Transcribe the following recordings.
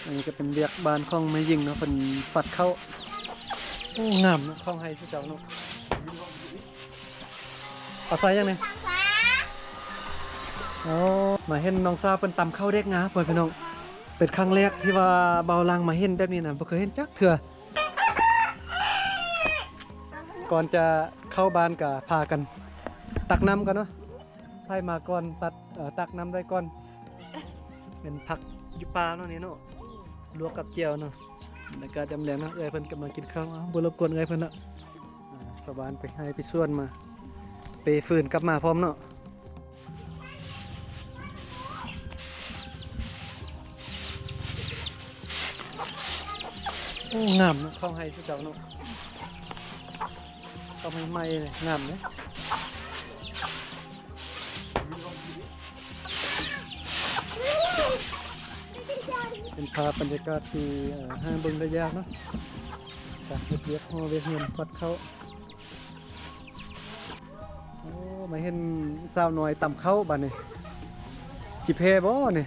ອັນນີ້ກໍເປັນວຽກບ້ານຂອງແມ່ຍິງເນາະ ເພິ່ນຟັດເຂົ້າ. ໂອ້ ງາມເນາະ ເຂົ້າໄຮ່ເຂົາເຈົ້າເນາະ. ເອົາໃສ່ຫຍັງນີ້? ໂອ້ ມາເຫັນນ້ອງສາວເພິ່ນຕຳເຂົ້າແດກງາ ພໍ່ແມ່ພີ່ນ້ອງ. ເປັນຄັ້ງແລກທີ່ວ່າບ່າວຫຼັງມາເຫັນແບບນີ້ນະ ບໍ່ເຄີຍເຫັນຈັກເທື່ອ. ກ່ອນຈະເຂົ້າບ້ານກໍພາກັນຕັກນ້ຳກ່ອນເນາະ. ໃຜມາກ່ອນຕັກ ເອີ ຕັກນ້ຳໄດ້ກ່ອນ. ເປັນຜັກຢູ່ປ່າເນາະນີ້ເນາະ ລວກກັບແຈ່ວເນາະ. ບັນຍາກາດຍາມແລງເນາະ ເອື້ອຍເພິ່ນກຳລັງກິນເຂົ້າ. ເອົ້າ ບໍ່ລົບກວນເອື້ອຍເພິ່ນລະ. ອ່າ ສາວບານໄປໄຮ່ໄປສວນມາ ເປຟືນກັບມາພ້ອມເນາະ. ໂອ້ ງາມເນາະ ເຂົ້າໄຮ່ເຂົາເຈົ້າເນາະ. ເຂົ້າໃໝ່ໆ ງາມເດ້. ເປັນພາບບັນຍາກາດທີ່ ເອີ ຫາເບິ່ງໄດ້ຍາກເນາະ ການເຮັດວຽກຫໍ່ວຽກເຮືອນ ຄວັດເຂົ້າ. ໂອ້ ມາເຫັນສາວນ້ອຍຕຳເຂົ້າບາດນີ້ ຊິແພ້ບໍ່ນີ້?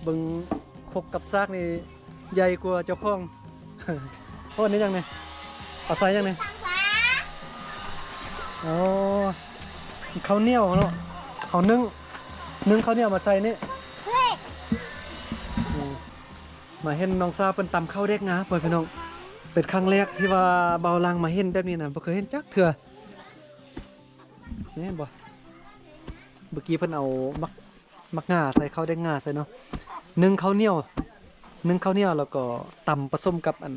ເບິ່ງຄົກກັບສາກນີ້ໃຫຍ່ກວ່າເຈົ້າຂອງ. ໂອ້ ນີ້ຫຍັງນີ້? ເອົາໃສ່ຫຍັງນີ້? ໂອ້ ເຂົ້າໜຽວເນາະ ເຂົາໜຶ້ງ ໜຶ້ງເຂົ້າໜຽວມາໃສ່ນີ້. ອືມ ມາເຫັນນ້ອງສາວເພິ່ນຕຳເຂົ້າແດກງາ ພໍ່ແມ່ພີ່ນ້ອງ. ເປັນຄັ້ງແລກທີ່ວ່າບ່າວຫຼັງມາເຫັນແບບນີ້ນະ ບໍ່ເຄີຍເຫັນຈັກເທື່ອ. ນີ້ເຫັນບໍ່? ເມື່ອກີ້ເພິ່ນເອົາໝາກ ໝາກງາໃສ່ ເຂົ້າແດກງາໃສ່ເນາະ. ໜຶ້ງເຂົ້າໜຽວ ໜຶ້ງເຂົ້າໜຽວ ແລ້ວກໍຕຳປະສົມກັບອັນ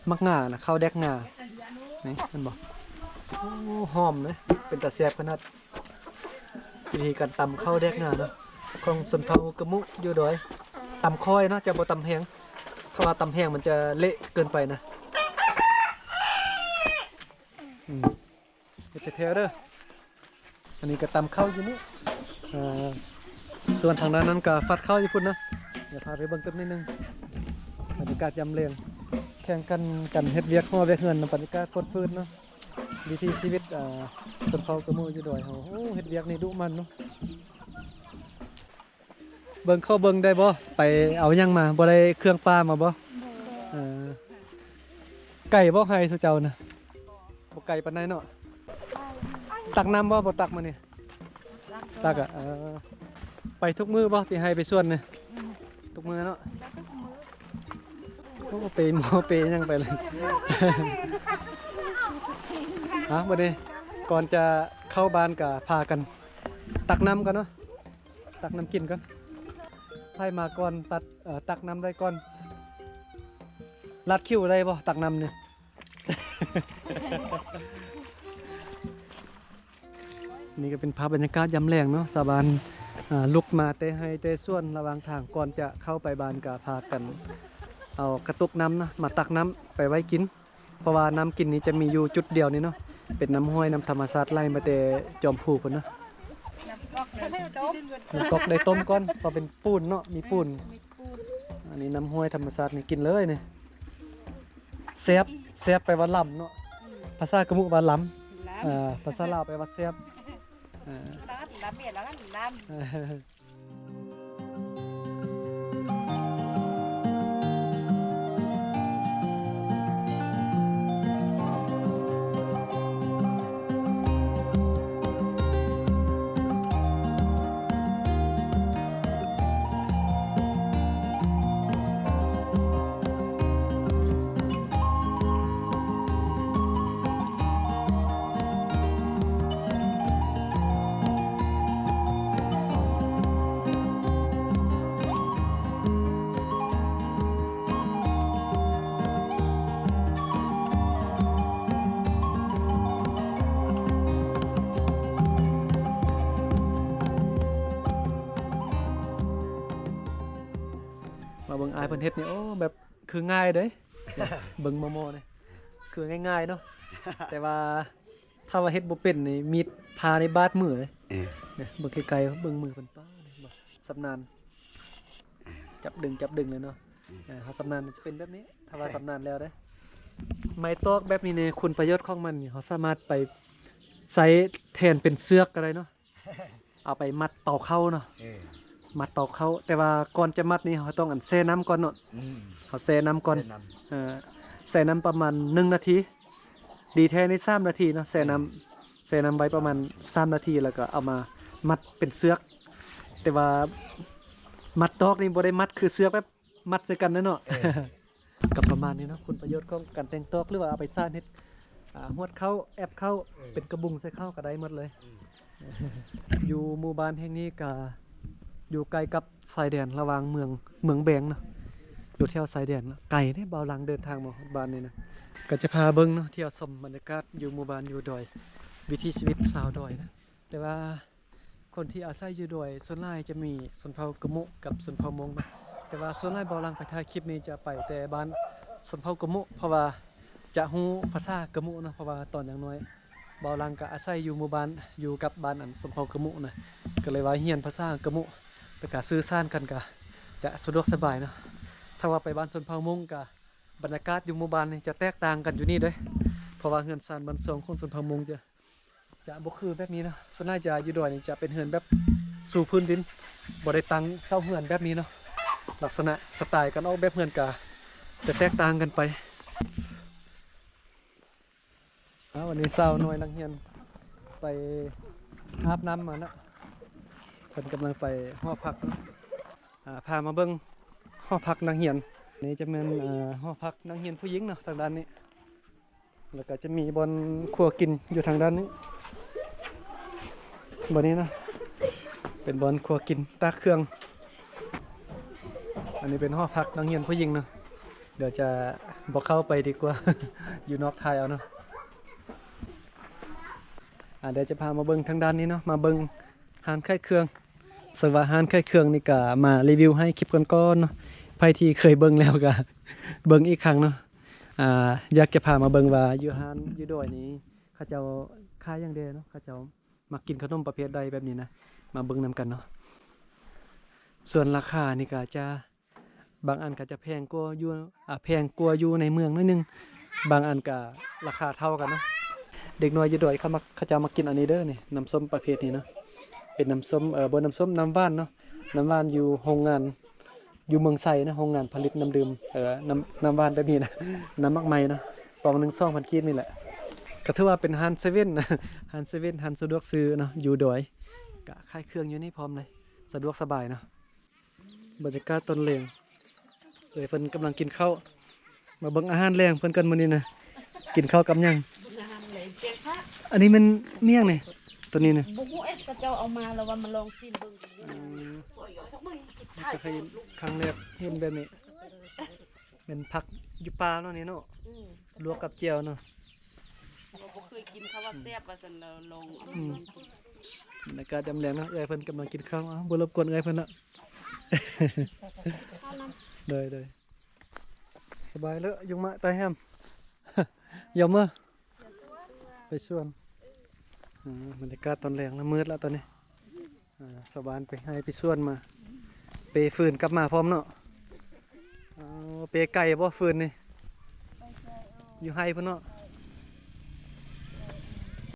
ໝາກງານະ ເຂົ້າແດກງາ. ນີ້ເຫັນບໍ່? ໂອ້ ຫອມເດ້ ເປັນຕາແຊບຂະໜາດ. ວິທີການຕຳເຂົ້າແດກງາເນາະ ຂອງຊົນເຜົ່າກະມຸຢູ່ດອຍ. ຕຳຄ່ອຍເນາະ ຈະບໍ່ຕຳແຮງ ຖ້າວ່າຕຳແຮງມັນຈະເລະເກີນໄປນະ. ອືມ ເຮັດແທ້ໆເດີ. ອັນນີ້ກໍຕຳເຂົ້າຢູ່ນີ້ ເອີ ສ່ວນທາງດ້ານນັ້ນກໍຟັດເຂົ້າຢູ່ພຸ້ນເນາະ. ດຽວພາໄປເບິ່ງກັບນິດໜຶ່ງ ບັນຍາກາດຍາມແລງ ແຂ່ງຂັນກັນເຮັດວຽກຫໍ່ວຽກເຮືອນນຳບັນຍາກາດຟົດຟືດເນາະ. ວິຖີຊີວິດ ເອີ ຊົນເຜົ່າກະມຸຢູ່ດອຍເຮົາ. ໂອ້ ເຮັດວຽກນີ້ດຸໝັ່ນເນາະ. ເບິ່ງ ຂໍເບິ່ງໄດ້ບໍ່? ໄປເອົາຫຍັງມາ? ບໍ່ໄດ້ເຄື່ອງປ່າມາບໍ່? ບໍ່. ເອີ ໄກບໍ່ ໄຮ່ເຈົ້ານະ? ບໍ່ໄກປານໃດເນາະ. ຕັກນ້ຳບໍ່? ບໍ່ຕັກມື້ນີ້? ຕັກ ຕັກອະ. ເອີ ໄປທຸກມື້ບໍ່? ໄປໄຮ່ໄປສວນນີ້? ອືມ ທຸກມື້ເນາະ. ໄປທຸກມື້. ໂອ້ ເປໝໍເປຫຍັງໄປເລີຍ. ອ່ະ ບັດນີ້ກ່ອນຈະເຂົ້າບ້ານກໍພາກັນຕັກນ້ຳກ່ອນເນາະ. ຕັກນ້ຳກິນກ່ອນ. ໃຜມາກ່ອນຕັກ ເອີ ຕັກນ້ຳໄດ້ກ່ອນ. ລັດຄິວໄດ້ບໍ່ ຕັກນ້ຳນີ້? ນີ້ກໍເປັນພາບບັນຍາກາດຍາມແລງເນາະ. ຊາວບ້ານ ອາ ລຸກມາແຕ່ໄຮ່ແຕ່ສວນ ລະຫວ່າງທາງ ກ່ອນຈະເຂົ້າໄປບ້ານ ກໍພາກັນເອົາກະຕຸກນ້ຳນະ ມາຕັກນ້ຳໄປໄວ້ກິນ. ເພາະວ່ານ້ຳກິນນີ້ຈະມີຢູ່ຈຸດດຽວນີ້ເນາະ ເປັນນ້ຳຫ້ວຍ ນ້ຳທຳມະຊາດໄຫຼມາແຕ່ຈອມພູພຸ້ນເນາະ. ນ້ຳກອກໄດ້ຕົ້ມ ນ້ຳກອກໄດ້ຕົ້ມກ່ອນ ເພາະເປັນປູນເນາະ ມີປູນ. ອືມ ມີປູນ. ອັນນີ້ນ້ຳຫ້ວຍທຳມະຊາດນີ້ ກິນເລີຍນີ້. ແຊບ ແຊບແປວ່າລຳເນາະ. ອືມ ພາສາກະມຸວ່າລຳ ລຳ ເອີ ພາສາລາວແປວ່າແຊບ. ເອີ ລຳ ລຳ ລຳ ລຳ. ມາເບິ່ງອ້າຍເພິ່ນເຮັດນີ້ ໂອ້ ແບບຄືງ່າຍເດ້. ເບິ່ງໝໍໆນີ້ ຄືງ່າຍໆເນາະ ແຕ່ວ່າ ຖ້າວ່າເຮັດບໍ່ເປັນນີ້ ມີດຜ່າໃນບາດມືເດ້. ເອີ ເບິ່ງໄກໆ ເບິ່ງມືເພິ່ນ ປ້າດ ເຫັນບໍ່? ຊຳນານ ຈັບດຶງ ຈັບດຶງເລີຍເນາະ. ເອີ ເຮົາຊຳນານຈະເປັນແບບນີ້ ຖ້າວ່າຊຳນານແລ້ວເດ້. ໄມ້ຕອກແບບນີ້ນີ້ ຄຸນປະໂຫຍດຂອງມັນນີ້ ເຮົາສາມາດໄປໃຊ້ແທນເປັນເຊືອກກໍໄດ້ເນາະ. ເອົາໄປມັດເປົາເຂົ້າເນາະ. ເອີ ມັດຕອກເຂົ້າ ແຕ່ວ່າກ່ອນຈະມັດນີ້ ເຮົາຕ້ອງອັນແຊ່ນ້ຳກ່ອນເນາະ. ອືມ ເຮົາແຊ່ນ້ຳກ່ອນ ແຊ່ນ້ຳ ເອີ ແຊ່ນ້ຳປະມານໜຶ່ງນາທີ ດີແທ້ນີ້ສາມນາທີເນາະ ແຊ່ນ້ຳ ແຊ່ນ້ຳໄວ້ປະມານສາມນາທີ ແລ້ວກໍເອົາມາມັດເປັນເຊືອກ. ແຕ່ວ່າມັດຕອກນີ້ບໍ່ໄດ້ມັດຄືເຊືອກແບບມັດໃສ່ກັນເນາະ. ເອີ ກໍປະມານນີ້ເນາະ ຄຸນປະໂຫຍດຂອງການແຕ່ງຕອກ ຫຼືວ່າເອົາໄປສານເຮັດ ອ່າ ຫວດເຂົ້າ ແອບເຂົ້າ ເອີ ເປັນກະບຸງໃສ່ເຂົ້າກໍໄດ້ໝົດເລີຍ. ອືມ ຢູ່ໝູ່ບ້ານແຫ່ງນີ້ກະຢູ່ໃກ້ກັບຊາຍແດນລະຫວ່າງເມືອງ ເມືອງແບງເນາະ ຢູ່ແຖວຊາຍແດນເນາະ. ໄກເດ້ ບ່າວຫຼັງເດີນທາງມາຮອດບ້ານນີ້ນະ. ກໍຈະພາເບິ່ງເນາະ ທ່ຽວຊົມບັນຍາກາດຢູ່ໝູ່ບ້ານ ຢູ່ດອຍ ວິຖີຊີວິດຊາວດອຍນະ. ແຕ່ວ່າຄົນທີ່ອາໄສຢູ່ດອຍສ່ວນຫຼາຍຈະມີຊົນເຜົ່າກະມຸກັບຊົນເຜົ່າມົ້ງເນາະ. ແຕ່ວ່າສ່ວນຫຼາຍບ່າວຫຼັງໄປຖ່າຍຄລິບນີ້ຈະໄປແຕ່ບ້ານຊົນເຜົ່າກະມຸ ເພາະວ່າຈະຮູ້ພາສາກະມຸເນາະ ເພາະວ່າຕອນຍັງນ້ອຍ ບ່າວຫຼັງກະອາໄສຢູ່ໝູ່ບ້ານ ຢູ່ກັບບ້ານອັນຊົນເຜົ່າກະມຸນະ ກໍເລີຍວ່າຮຽນພາສາກະມຸ ແລ້ວກະສື່ສານກັນກະຈະສະດວກສະບາຍເນາະ. ຖ້າວ່າໄປບ້ານຊົນເຜົ່າມົ້ງກະບັນຍາກາດຢູ່ໝູ່ບ້ານນີ້ຈະແຕກຕ່າງກັນຢູ່ນີ້ເດ້ ເພາະວ່າເຮືອນຊານບ້ານຊ່ອງຂອງຊົນເຜົ່າມົ້ງຈະ ຈະບໍ່ຄືແບບນີ້ເນາະ. ສ່ວນຫຼາຍຈະຢູ່ດອຍນີ້ຈະເປັນເຮືອນແບບສູ່ພື້ນດິນ ບໍ່ໄດ້ຕັ້ງເສົາເຮືອນແບບນີ້ເນາະ. ລັກສະນະສະໄຕລ໌ການອອກແບບເຮືອນກະຈະແຕກຕ່າງກັນໄປ. ອ້າວ ວັນນີ້ສາວນ້ອຍນັກຮຽນໄປອາບນ້ຳມາເນາະ ເພິ່ນກຳລັງໄປຫໍພັກເນາະ. ອ່າ ພາມາເບິ່ງຫໍພັກນັກຮຽນ. ນີ້ຈະແມ່ນ ເອີ ຫໍພັກນັກຮຽນຜູ້ຍິງເນາະ ທາງດ້ານນີ້ ແລ້ວກໍຈະມີບ່ອນຄົວກິນຢູ່ທາງດ້ານນີ້. ບ່ອນນີ້ເນາະ ເປັນບ່ອນຄົວກິນຕາກເຄື່ອງ. ອັນນີ້ເປັນຫໍພັກນັກຮຽນຜູ້ຍິງເນາະ. ດຽວຈະບໍ່ເຂົ້າໄປດີກວ່າ ຢູ່ນອກຖ່າຍເອົາເນາະ. ອ່າ ດຽວຈະພາມາເບິ່ງທາງດ້ານນີ້ເນາະ ມາເບິ່ງຮ້ານຂາຍເຄື່ອງ. ສຳລັບຮ້ານຂາຍເຄື່ອງນີ້ກະມາຣີວິວໃຫ້ຄລິບກ່ອນໆເນາະ. ໃຜທີ່ເຄີຍເບິ່ງແລ້ວກະເບິ່ງອີກຄັ້ງເນາະ. ອ່າ ຢາກຈະພາມາເບິ່ງວ່າຢູ່ຮ້ານຢູ່ດອຍນີ້ ເຂົາເຈົ້າຂາຍຫຍັງແດ່ເນາະ ເຂົາເຈົ້າມັກກິນຂະໜົມປະເພດໃດແບບນີ້ນະ ມາເບິ່ງນຳກັນເນາະ. ສ່ວນລາຄານີ້ກະຈະ ບາງອັນກໍຈະແພງກວ່າຢູ່ ອ່າ ແພງກວ່າຢູ່ໃນເມືອງໜ້ອຍໜຶ່ງ ບາງອັນກໍລາຄາເທົ່າກັນເນາະ. ເດັກນ້ອຍຢູ່ດອຍເຂົາມັກ ເຂົາເຈົ້າມັກກິນອັນນີ້ເດີ ນີ້ ນ້ຳສົ້ມປະເພດນີ້ເນາະ ເປັນນ້ຳສົ້ມ ເອີ ບໍ່ ນ້ຳສົ້ມ ນ້ຳຫວານເນາະ. ນ້ຳຫວານຢູ່ໂຮງງານ ຢູ່ເມືອງໄຊເນາະ ໂຮງງານຜະລິດນ້ຳດື່ມ ເອີ ນ້ຳ ນ້ຳຫວານແບບນີ້ນະ ນ້ຳໝາກໄມ້ເນາະ. ປອງໜຶ່ງສອງພັນກີບນີ້ແຫຼະ. ກໍຖືວ່າເປັນຮ້ານເຊເວັ່ນ ຮ້ານເຊເວັ່ນ ຮ້ານສະດວກຊື້ເນາະ ຢູ່ດອຍ ກໍຂາຍເຄື່ອງຢູ່ນີ້ພ້ອມເລີຍ ສະດວກສະບາຍເນາະ. ບັນຍາກາດຕອນແລງ ເອີຍເພິ່ນກຳລັງກິນເຂົ້າ ມາເບິ່ງອາຫານແລງເພິ່ນກັນມື້ນີ້ນະ ກິນເຂົ້າກັບຫຍັງ? ອາຫານແລງ ແກງຜັກ. ອັນນີ້ແມ່ນ ແມ່ນຫຍັງນີ້ ໂຕນີ້ນະ? ບໍ່ຮູ້ເອະ ເຂົາເຈົ້າເອົາມາແລ້ວວ່າມາລອງຊີມເບິ່ງ. ອືມ ເຮົາກໍເຄີຍເຫັນ ຄັ້ງແລກເຫັນແບບນີ້ ແມ່ນຜັກຢູ່ປ່າເນາະນີ້ເນາະ. ອືມ ລວກກັບແຈ່ວເນາະ. ບໍ່ ບໍ່ເຄີຍກິນ ເຂົາວ່າແຊບວ່າຊັ້ນ ແລ້ວລອງເອົາມາ ອືມ ລອງກິນ. ບັນຍາກາດຍາມແລງເນາະ ເອື້ອຍເພິ່ນກຳລັງກິນເຂົ້າ. ເອົ້າ ບໍ່ລົບກວນເອື້ອຍເພິ່ນເນາະ. ໂດຍ ໂດຍ ສະບາຍເລີຍ ຍຸງມະຕາແຮມ ຢາມເມືອ ໄປສວນ. ອ່າ ບັນຍາກາດຕອນແລງນະ ມືດແລ້ວຕອນນີ້. ອ່າ ຊາວບ້ານໄປໄຮ່ໄປສວນມາ ເປຟືນກັບມາພ້ອມເນາະ. ເອົາ ເປໄກບໍ່ຟືນນີ້? ຢູ່ໄຮ່ພຸ້ນເນາະ.